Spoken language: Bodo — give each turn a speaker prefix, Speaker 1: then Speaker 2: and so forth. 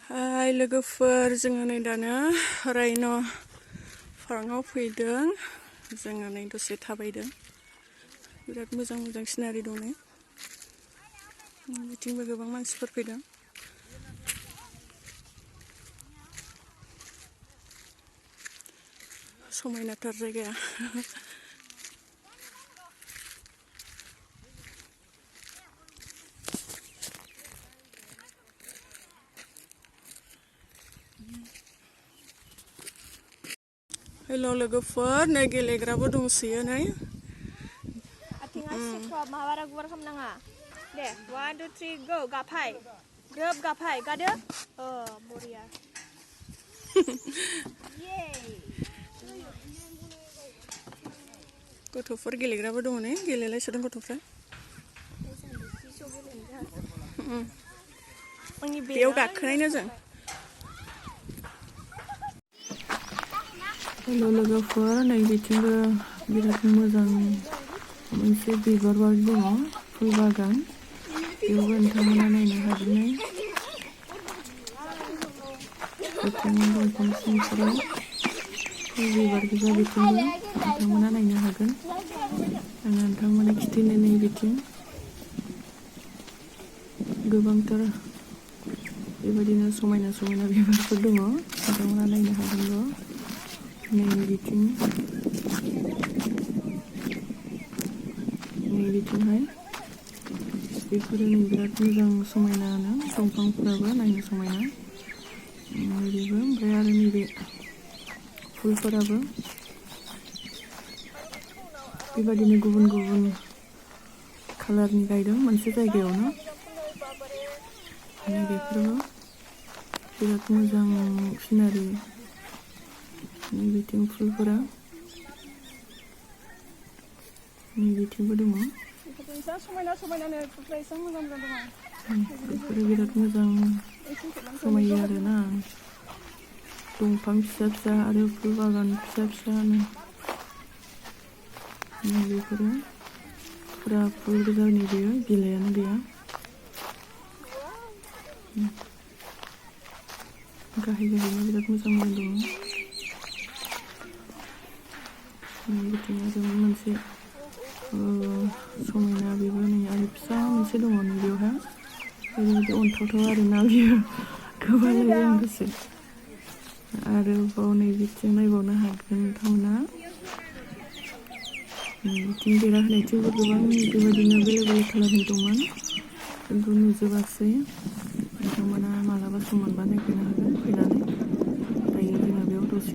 Speaker 1: Hai लोगोफोर, जोङो नै दानो राइन' फार्माव फैदों। जोङो नै दसे थाबायदों। बिराद मोजां मोजां सिनारि दं नै। बिथिंबो गोबां मानसिफोर फैदों। समायनाथार जायगाया। हेल' लोगोफोर, नै गेलेग्राबो दंसोयो नै।
Speaker 2: आथिङा सिख्रब माहाबारा गुवार खालामनाङा दे 1 2 3 गो गाफाय ग्रोब गाफाय गादो बरिया
Speaker 1: गथ'फोर गेलेग्राबो दङ नै, गेलेलायसोदों गथ'फ्रा। बेयाव गाखोनायनो जों। हेल' लोगोफोर, नै बिथिंबो बिराद मोजां मोनसे बिबार बारि दङ, फुल बागान। बेयावबो नोंथांमोना नायनो हागोन नै। बिथिं दंफां सिंफोराव फुल बिबार गोजा, बिथिंबो नोंथांमोना नायनो हागोन। आं नोंथांमोननो खिथिनो नै बिथिं गोबांथार बेबायदिनो समायना समायना बिबारफोर दङ, नोंथांमोना नायनो हागोन। नै बिथिं बिथिंहाय बेफोरो नै बिराद मोजां समायनानो, दंफांफोराबो नायनो समायना। नैबेबो, ओमफ्राय आरो नैबे फुलफोराबो बेबायदिनो गुबुन गुबुन कालारनि गायदों मोनसे जायगायावनो। नैबेफोरबो बिराद मोजां सिनारि। नैबेथिं फुलफोरा नैबेथिंबो दङ।
Speaker 2: समायना समायनानो फुलफ्रा एसेबां मोजां मोजां दङ।
Speaker 1: बेफोरो बिराद मोजां समायो आरोना। दंफां फिसा फिसा आरो फुल बागान फिसा फिसानो। बेफोरो फुरा फुल गोजा, बेयो बिलाइआनो गैया। गाहाय गाहायनो बिराद मोजां मोजां दङ। बिथिं आरो मोनसे समायना बेबो नै आरो फिसा मोनसे दङ नै बेवहाय। ओरैबायदि अनथावथाव आरोना बियो, गोबालायो आं गोसो। आरोबाव नै बिथिं नायबावनो हागोन नोंथांमोना। बिथिं बेरा होनायथिंबो गोबां बेबायदिनो बेलेग बेलेग खालारनि दंमोन, खिन्थु नुजोबासै। नोंथांमोना मालाबा सम मोनबा नायफैनो हागोन फैनानै।